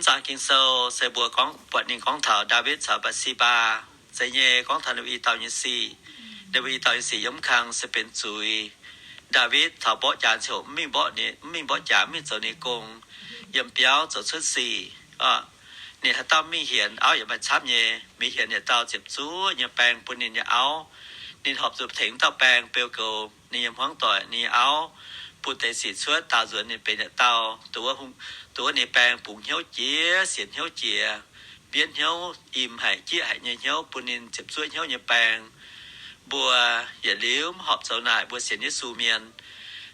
Mv zaangc Ging-Sou se mbuo gorngv, buatc ninh gorngv taux Ndaawitv caux Mbetc^si^mbaa. Zeiz nyei, gorngv taux ninh mbuo i dauh nyei sic. Ninh mbuo i dauh nyei sic yiem mv kang se benx zuiz. Ndaawitv taux mborqv jaax ziouc mv mingh mborqv ninh, mv mingh mborqv jaax, mv mingh zoux ninh gong, yiem biauv zoux cuotv sic. Ninh haaix dauh mv mingh hienx, auv yaac maaih camv nyei. Mingh hienx yietc dauh ziepc zuoqv nyei baeng bun ninh nyei auv. Ninh horpc zuqc tengx dauh baeng beu goux ninh nyei hmuangv doic, ninh nyei auv, bun deix sic cuotv, daaux nzuonx ninh benx yietc dauh. Dongh wuov ninh baeng bungx hnyouv jiex, sienx hnyouv jiex, mbienv hnyouv, im haic, jieqv haic nyei hnyouv, bun ninh ziepc zuoqv hnyouv nyei baeng. Mbuo yietc liuz mv horpc zoux naaic, mbuo sienx Yesu mienh,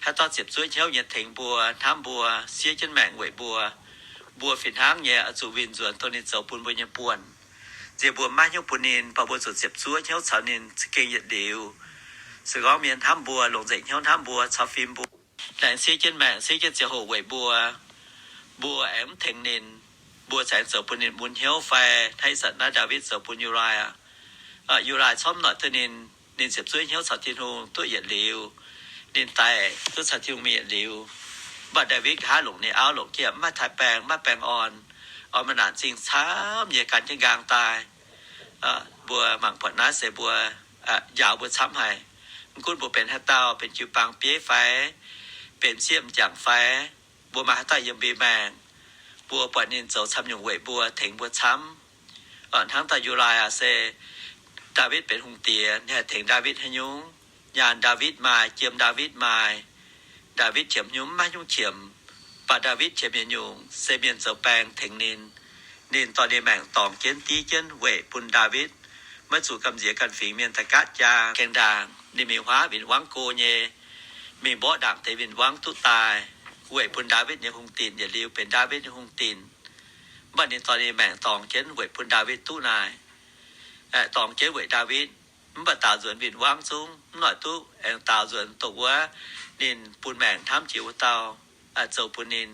haaix dauh ziepc zuoqv hnyouv nyei tengx mbuo, hnamv mbuo, siev jienv maengc weic mbuo, mbuo fih hnangv nyei oix zuqc winh nzuonx dongh ninh zoux bun mbuo nyei buonc. Nziex mbuo mv maaih hnyouv bun ninh, mv baac mbuo zuqc ziepc zuoqv hnyouv caux ninh za'gengh yietc liuz. Se gorngv mienh hnamv mbuo, longc nzengc hnyouv hnamv mbuo, caux fim mbuo, laengz siev jienv maengc, siev jienv ziangh hoc weic mbuo, mbuo aengx mv tengx ninh, mbuo za'gengh zoux bun ninh mun hnyouv fai hnangv ih zanc naaiv Ndaawitv zoux bun Uriah. Uriah corc mv noic duqv ninh, ninh ziepc zuoqv hnyouv caux Tin-Hungh duqv yietc liuz, ninh daic duqv caux Tin-Hungh mingh yietc liuz. Mv baac Ndaawitv nqa'haav longc ninh auv longc jienv, mv maaih taaih baeng, mv maaih baeng orn, oix maaih naanc zingh camv nyei gan jienv nqaang daaih. Mbuo mangc buatc naaiv se mbuo njaaux mbuo camv haic. Mv gunv mbuo benx haaix dauh, benx jiu-baang bieiv fai, benx sieqv m'jangc fai, mbuo maaih haaix dauh yiem mbuo maengc, mbuo buatc ninh zoux camv nyungc weic mbuo, tengx mbuo camv. Hnangv dauh Uriah se Ndaawitv benx hungh diex, ninh haih tengx Ndaawitv haaix nyungc? Nyaanh Ndaawitv maaih, jiem Ndaawitv maaih. Ndaawitv qiemx nyungc? Mv maaih nyungc qiemx. Mv baac Ndaawitv qiemx yietc nyungc, se mienh zoux baeng tengx ninh. Ninh dorh ninh maengc dorngx jienv, div jienv weic bun Ndaawitv maiv zuqc gamh nziex ganh fingx mienh daaih gaatv jaang gaengh ndaangc. Ninh mingh huaav win-wangv go nyei, mingh mborqv ndaangc deix win-wangv duqv daaih, weic bun Ndaawitv nyei hungh dinc, yietc liuz benx Ndaawitv nyei hungh dinc. Mv baac ninh dorh ninh maengc dorngx jienv weic bun Ndaawitv duqv naaic. Dorngx jienv weic Ndaawitv, mv baac daaux nzuonx win-wangv zungv mv noic duqv aengx daaux nzuonx dongh wuov ninh bun maengc hnamv jiex wuov dauh zoux bun ninh.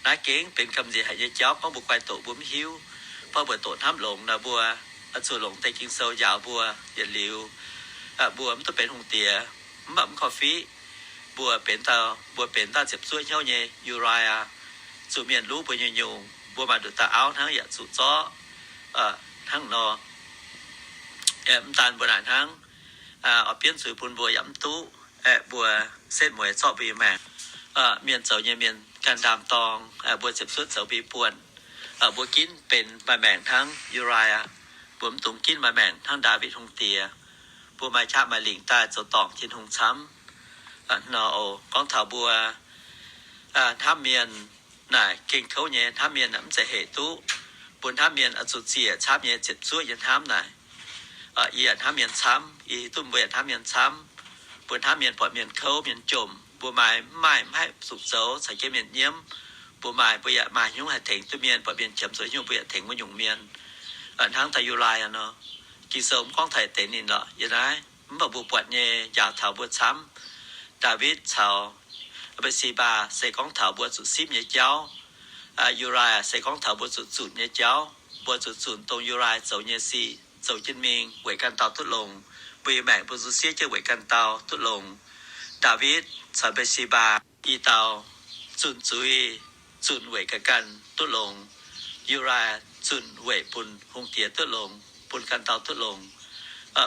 Naaiv gengh benx gamh nziex haic nyei jauv, gorngv mbuo guai doqc mbuo mv hiuv. Mv baac mbuo doqc hnamv longx nor, mbuo zuqc longc deix Ging-Sou njaaux mbuo yietc liuz. Mbuo mv duqv benx hungh diex, mv baac mv korv-fiqv, mbuo benx dauh, mbuo benx dauh ziepc zuoqv hnyouv nyei Uriah. Zuqc mienh luv mbuo nyei nyungc, mbuo maaih nduqc dauh auv hnangv yaac zuqc zorqv hnangv nor. Mv daan mbuo naaic hnangv, oix bienv zuiz bun mbuo yaac mv duqv. Aeqv, mbuo setv mueiz zorqv mbuo nyei maengc. Mienh zoux nyei mienh ganh ndaam-dorng, mbuo ziepc zuoqv zoux mbuo nyei buonc. Mbuo ginv benx maaih maengc hnangv Uriah aqv. Mbuo mv dungx ginv maaih maengc hnangv Ndaawitv Hungh Diex. Mbuo maaih qaqv maaih lingc daaih zoux dorngc Tin-Hungh camv. Nor oc, gorngv taux mbuo hnamv mienh naaic gengh kouv nyei. Hnamv mienh mv zeiz hec duqv. Mbuo hnamv mienh oix zuqc ziec camv nyei, ziepc zuoqv nyei hnamv naaic. Yie yaac hnamv mienh camv, yie hiuv duqv mbuo yaac hnamv mienh camv. Mbuo hnamv mienh buatc mienh kouv, mienh jomc, mbuo maaih mv maaih, mv haih zuqc zoux, caux jienv mienh nyiemv. Mbuo maaih, mbuo yaac maaih haaix nyungc haih tengx duqv mienh. Buatc mienh qiemx zuqc haaix nyungc, mbuo yaac tengx wuov nyungc mienh. Hnangv dauh Uriah nor, Ging-Sou mv gorngv taux deix ninh lorqc yiem naaiv. Mv baac mbuo buatc nyei njaaux taux mbuo camv. Ndaawitv caux Mbe^si^mbaa se gorngv taux mbuo zuqc simv nyei jauv. Uriah se gorngv taux mbuo zuqc zunc nyei jauv. Mbuo zuqc zunc dongh Uriah zoux nyei sic, zoux jienv mingh weic ganh dauh duqv longx. Mbuo nyei maengc mbuo zuqc siev jienv weic ganh dauh duqv longx. Ndaawitv caux Mbe^si^mbaa i dauh zunh zuiz, zunh weic ganh ganh duqv longx. Uriah zunh weic bun hungh diex duqv longx, bun ganh dauh duqv longx.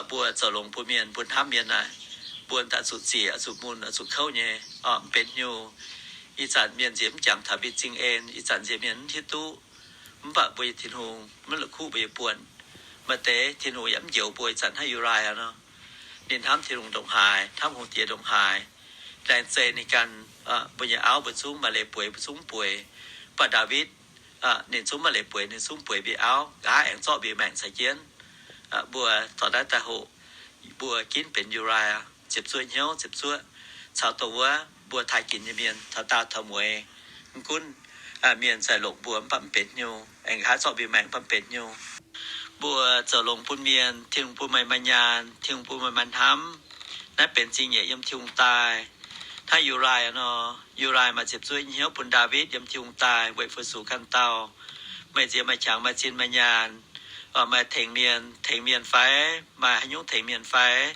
Mbuo zoux longx bun mienh, mbuo hnamv mienh naaic, mbuo daaih zuqc ziec, zuqc mun, zuqc kouv nyei, mv benx hnyouv. Ih zanc mienh nziex mv jangx taux mbuo nyei zingh en, ih zanc nziex mienh mv hiuv duqv. Mv baac mbuo nyei Tin-Hungh mv la'kuqv mbuo nyei buonc. Maaih deix Tin-Hungh yaac mv njoux mbuo ih zanc hnangv Uriah nor. Ninh hnamv Tin-Hungh ndongc haaix, hnamv hungh diex ndongc haaix, laengz zeix ninh ganh. Mbuo nyei auv mbuo zungv maaih leiz bueix, mbuo zungv mv bueix. Mv baac Ndaawitv ninh zungv maaih leiz bueix, ninh zungv bueix mbuo auv, nqa'haav aengx zorqv mbuo maengc caux jienv. Mbuo dorh naaiv daaih hoqc, mbuo ginv benx Uriah, ziepc zuoqv hnyouv, ziepc zuoqv caux dongh wuov mbuo taaih ginx nyei mienh taux daauh taux mueiz. Mv gunv mienh zaih longc mbuo mv baac mv benx hnyouv, aengx nqa'haav zorqv mbuo maengc mv baac mv benx hnyouv. Mbuo zoux longx bun mienh, Tin-Hungh bun meih maaih nyaanh, Tin-Hungh bun meih maaih hnamv. Naaiv benx zingh nyeic yiem Tin-Hungh daaih. Hnangv Uriah nor, Uriah maaih ziepc zuoqv hnyouv bun Ndaawitv yiem Tin-Hungh daaih weic fu-sux ganh dauh. Meih nziex maaih qangx, maaih zinh, maaih nyaanh, maaih tengx mienh, tengx mienh fai? Maaih haaix nyungc tengx mienh fai?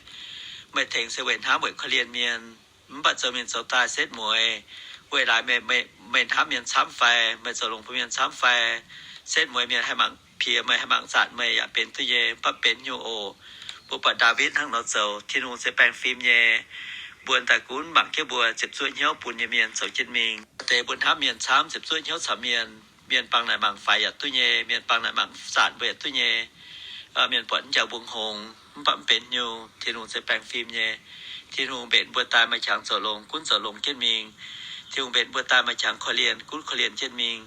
Meih tengx se weic hnamv, weic korv-lienh mienh. Mv baac zoux mienh zoux daaih setv mueiz, weic laaix meih, meih, Meih hnamv mienh camv fai? Meih zoux longx bun mienh camv fai? Setv mueiz mienh haih mangc piex meih, haih mangc zanc meih yaac benx duqv nyei, mv baac benx nyungc oc. Mbuo buatc Ndaawitv hnangv nor zoux, Tin-Hungh se baengh fim nyei. Mbuo daaih gunv mangc jienv mbuo ziepc zuoqv hnyouv bun nyei mienh zoux jienv mingh. Maaih deix mbuo hnamv mienh camv, ziepc zuoqv hnyouv caux mienh, mienh bang naaic mangc faix yaac duqv nyei, mienh bang naaic mangc zanc mbuo yaac duqv nyei. Mienh buatc mv jangx mbuo hngongx, mv baac mv benx nyungc. Tin-Hungh se baengh fim nyei. Tin-Hungh mbenc mbuo daaih maaih qangx zoux longx, gunv zoux longx jienv mingh. Tin-Hungh mbenc mbuo daaih maaih qangx korv-lienh, gunv korv-lienh jienv mingh.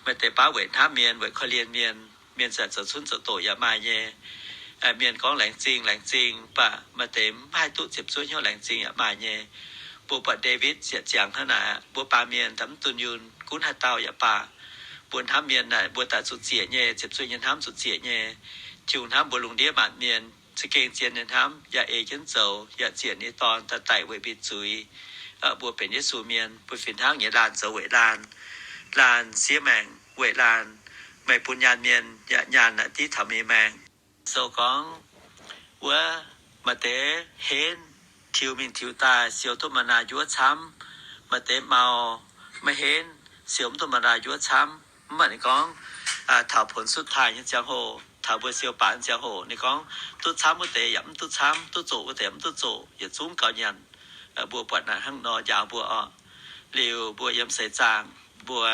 Maaih deix baav weic hnamv mienh, weic korv-lienh mienh, mienh ziouc zoux cunv zoux doqc yaac maaih nyei. Mienh gorngv laengz zingh, laengz zingh, mv baac maaih deix mv haih duqv ziepc zuoqv hnyouv laengz zingh yaac maaih nyei. Mbuo buatc Ndaawitv ziec ziangx hnangv naaic, mbuo baamh mienh daaih mv dunh yunh, gunv haaix dauh yaac baac, mbuo hnamv mienh naaic mbuo daaih zuqc zieqc nyei, ziepc zuoqv nyei hnamv zuqc zieqc nyei. Tin-Hungh hnamv mbuo lungh ndiev maanc mienh, za'gengh zien nyei hnamv yaac ei jienv zoux, yaac ziec ninh nyei Dorn daaih daic weic mbuo zuiz. Mbuo benx Yesu mienh, mbuo fih hnangv nyei laanh zoux weic laanh. Laanh siev maengc weic laanh. Meih bun nyaanh mienh yaac nyaanh naaic div taux meih nyei maengc. Sou gorngv wuov, maaih deix henv, tiux mingh tiux daaih siou duqv mana njuov camv. Maaih deix mau, maiv henv, siou mv duqv mana njuov camv. Mv baac ninh gorngv, taux ผลสุดท้าย nyei ziangh hoc, taux mbuo siou baac nyei ziangh hoc, ninh gorngv duqv camv wuov deix yaac mv duqv camv, duqv zoqc wuov deix yaac mv duqv zoqc, yietc zungv gauh nyanc. Mbuo buatc naaic hnangv nor njaaux mbuo oc. Liuz mbuo yiem seix zaangc, mbuo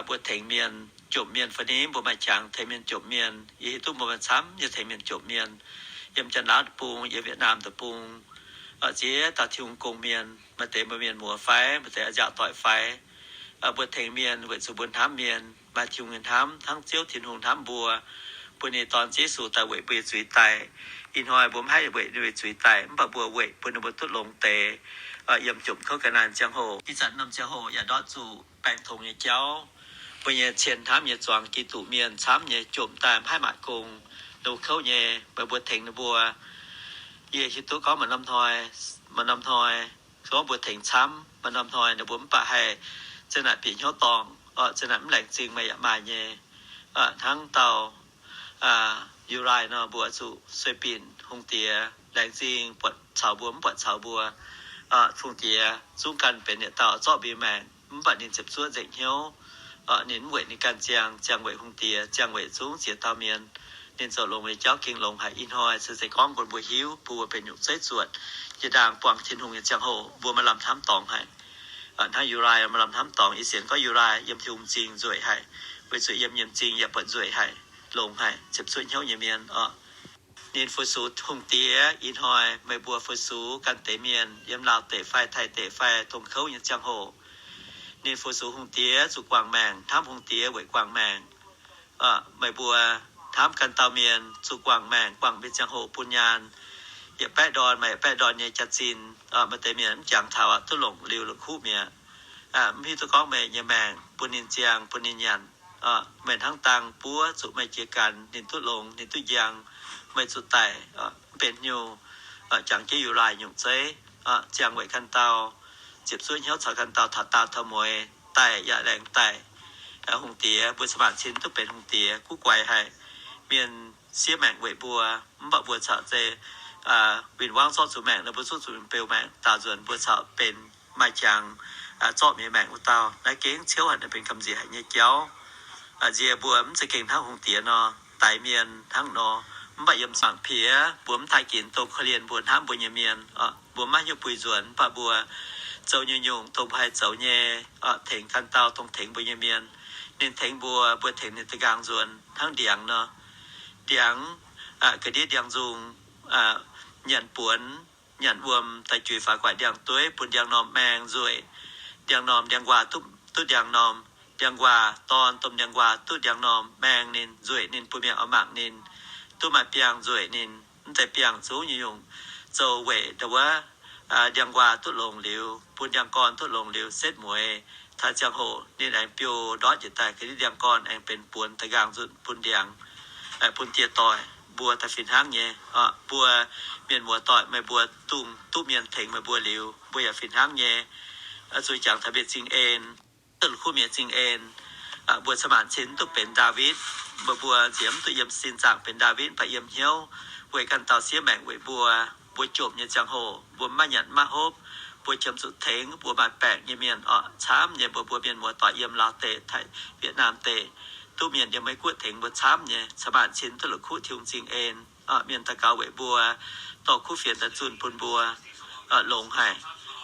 mbuo tengx mienh jomc mienh fai ni, mbuo maaih qangx tengx mienh jomc mienh. Yie hiuv duqv mbuo maaih camv nyei tengx mienh jomc mienh. Yiem Janx-Laauv deic-bung, yiem Yietc-Naamh deic-bung, ziex dauh Tin-Hungh gong mienh, maaih deix mbuo mienh muoz fai, maaih deix nziaauc doic fai, mbuo tengx mienh weic zuqc mbuo hnamv mienh, maaih Tin-Hungh nyei hnamv hnangv Ziouv Tin-Hungh hnamv mbuo, bun ninh Dorn Yesu daaih weic mbuo nyei zuiz daic. Ih hnoi mbuo mv haih weic ninh mbuo zuiz daic, mv baac mbuo weic bun ninh mbuo duqv longx deix. Yiem jomc kouv ga'naaiv ziangh hoc, ih zanc norm ziangh hoc yaac ndortv zuqc baengh tongx nyei jauv. Mbuo nyei cien hnamv nyei zuangx Giduc mienh camv nyei jomc daaih mv haih maaic gong, ninh mbuo kouv nyei, meih mbuo tengx ninh mbuo. Yie hiuv duqv gorngv maaih norm hnoi, maaih norm hnoi, gorngv mbuo tengx camv, maaih norm hnoi ninh mbuo mv baac haih za'naaic bieqc hnyouv dorngc, za'naaic mv laengz zingh meih yaac maaih nyei. Hnangv dauh Yu^laa nor, mbuo zuqc sueih binc hungh diex laengz zingh buatc caux mbuo mv buatc caux mbuo. Hungh diex zungv ganh benx yietc dauh zorqv mbuo maengc, mv baac ninh ziepc zuoqv nzengc hnyouv. Ninh mv weic ninh ganh ziangh, ziangh weic hungh diex, ziangh weic zungv ziex dauh mienh. Ninh zoux longx nyei jauv gengh longx haic. Ih hnoi se zeiz gorngv bun mbuo hiuv, bun mbuo benx nyungc zeiv zuotc. Jiex ndaangc buangh Tin-Hungh nyei ziangh hoc, mbuo maaih lamh hnamv dorngx haic. Hnangv Yu^laa maaih lamh hnamv dorngx, yie sienx gorngv Yu^laa yiem Tin-Hungh m'zing nzueic haic, weic zuqc yiem nyei m'zing yaac buatc nzueic haic, longx haic, ziepc zuoqv hnyouv nyei mienh oc. Ninh fu-sux hungh diex. Ih hnoi meih mbuo fu-sux ganh deix mienh yiem Laauv deic fai Taiv deic fai dongh kouv nyei ziangh hoc, ninh fu-sux hungh diex zuqc guangc maengc, hnamv hungh diex weic guangc maengc. Meih mbuo hnamv ganh dauh mienh zuqc guangc maengc, guangc mbuo nyei ziangh hoc bun nyaanh. Yietc baeqv ndorn maaih yietc baeqv ndorn nyei jaax-zinh. Maaih deix mienh mv jangx taux aqv, duqv longc liuz la'kuqv mi'aqv. Mv hiuv duqv gorngv meih nyei maengc bun ninh ziangh, bun ninh nyanc. Meih hnangv dangh buov zuqc meih jiex ganh, ninh duqv longx, ninh duqv njang, meih zuqc daic, mv benx hnyouv. Jangx jienv Yu^laa nyungc zeiv, ziangh weic ganh dauh, ziepc zuoqv hnyouv caux ganh dauh, taux daauh taux mueiz, daic yaac laengz daic. Hungh diex, mbuo cin-maanc cin duqv benx hungh diex, guv guaix haic. Mienh siev maengc weic mbuo, mv baac mbuo caux zeiz win-wangv zorqv zuqc maengc nor, mbuo zungv zuqc beu maengc. Daauh nzuonx mbuo caux benx maaih qangx zorqv mienh maengc wuov dauh. Naaiv gengh ciouv haic, naaiv benx gamh nziex haic nyei jauv. Nziex mbuo mv za'gengh hnangv hungh diex nor, daix mienh hnangv nor. Mv baac yiem mangc piex mbuo mv taaih ginx dongh korv-lienh mbuo hnamv mbuo nyei mienh. Mbuo maiv hiuv buih nzuonx, mv baac mbuo zoux nyungc-nyungc dongh mbuo haih zoux nyei, tengx ganh dauh dongh tengx mbuo nyei mienh. Ninh tengx mbuo, mbuo tengx ninh da'nqaang nzuonx hnangv ndiangx nor. Ndiangx, ga'ndiev ndiangx-nzung, nyanc buonc, nyanc wuom, daaih juix faaux guaix ndiangx-dueiv bun ndiangx-normh maeng nzueic. Ndiangx-normh, ndiangx-nquaah duqv, duqv ndiangx-normh. Ndiangx-nquaah dorn domh ndiangx-nquaah duqv ndiangx-normh maeng ninh, nzueic ninh, bun mienh oix mangc ninh. Duqv maaih biangh nzueic ninh. Mv deix biangh zungv nyungc-nyungc zoux weic ndau wuov ndiangx-nquaah duqv longx liuz, bun ndiangx-gorn duqv longx liuz, setv mueiz taux ziangh hoc ninh aengx biouv ndortv njiec daaih, ga'ndiev ndiangx-gorn aengx benx buonc da'nqaang nzunc bun ndiangx, bun dieh doic. Mbuo daaih fih hnangv nyei. Mbuo mienh muoz-doic, meih mbuo dungx duqv mienh tengx meih mbuo liuz, mbuo yaac fih hnangv nyei. Zuqc jangx taux mienh zingh en, duqv kuv mienh zingh en. Mbuo cin-maanc cin duqv benx Ndaawitv, meih mbuo nziex mv duqv yiem sin zaangc benx Ndaawitv, mv baac yiem hnyouv weic ganh dauh siev maengc weic mbuo. Mbuo jomc nyei ziangh hoc mbuo maiv nyanc maiv hopv, mbuo qiemx zuqc tengx mbuo maaih baengc nyei mienh orqc, camv nyei mbuo, mbuo mienh muoz-doic yiem Laauv deic, Taiv, Vietnam deic, duqv mienh yiem Meiv Guoqv tengx mbuo camv nyei, ca'maanc cin duqv la'kuqv Tin-Hungh m'zing en. Mienh daux gaux weic mbuo, dorh kuv fienx daaih zunh bun mbuo, longx haic.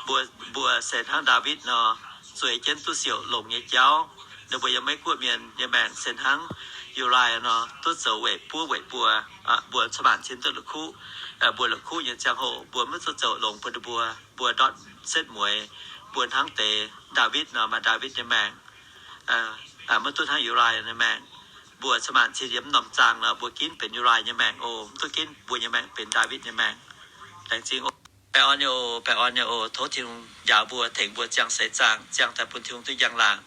Mbuo, mbuo se hnangv Ndaawitv nor, zueiz jienv duqv siouc longx nyei jauv. Ninh mbuo yiem Meiv Guoqv mienh nyei maengc se hnangv Yu^lai nor, duqv zoux weic buov weic mbuo, mbuo ca'maanc cin duqv la'kuqv. Mbuo la'kuqv nyei ziangh hoc mbuo maiv zuqc zoux longx bun ninh mbuo, mbuo ndortv setv mueiz. Mbuo hnangv deix Ndaawitv nor, maaih Ndaawitv nyei maengc, maiv duqv hnangv Yu^lai nyei maengc. Mbuo ca'maanc cin yiem norm zaangh nor, mbuo ginv benx Yu^lai nyei maengc oc, mv duqv ginv mbuo nyei maengc benx Ndaawitv nyei maengc. Laengz zingh oc. Baengh orn nyei oc, baengh orn nyei oc. Tov Tin-Hungh njaaux mbuo, tengx mbuo ziangh seix zaangh, ziangh daaih bun Tin-Hungh duqv njang-laangc.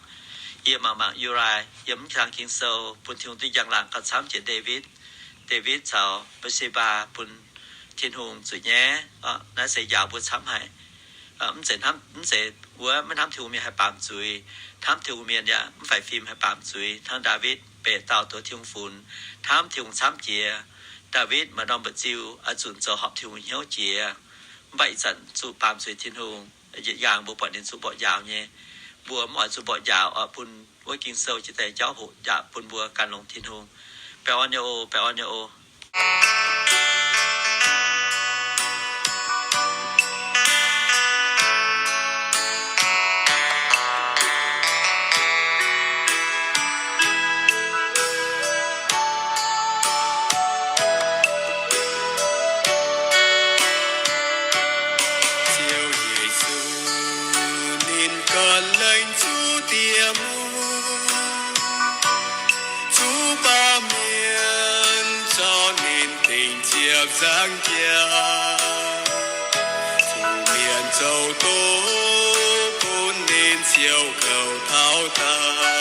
Yie mangc mangc Yu^lai yiem mv kang Ging-Sou bun Tin-Hungh duqv njang-laangc gauh camv jiex Ndaawitv. Ndaawitv caux Mbe^se^mbaa bun Tin-Hungh zuqc nyaiv. Naaiv se njaaux mbuo camv haic. Mv zeiz hnamv, mv zeiz wuov maiv hnamv Tin-Hungh mienh haih baamz zuiz. Hnamv Tin-Hungh mienh yaac mv faix fim haih baamz zuiz. Hnangv Ndaawitv beic dauh doz Tin-Hungh funx, hnamv Tin-Hungh camv jiex. Ndaawitv maaih norm mba'ziu oix zunc zoux horpc Tin-Hungh hnyouv jiex. Mv baac ih zanc zuqc baamz zuiz Tin-Hungh, yietc yaangh mbuo buatc ninh zuqc mborqv njaaux nyei. Mbuo mv oix zuqc mborqv njaaux oc, bun wuov Ging-Sou jiex daaih jauv hoqc yaac bun mbuo gan longx Tin-Hungh. Baengh orn nyei oc, baengh orn nyei oc. Ziouv Yesu, ninh gan laengz zuqc diex mungv, zuqc baamh mienh zorqv ninh dingc ziepc nzangv jaax, zuqc mienh zoux doqc bun ninh ziouc kouv taux daaih.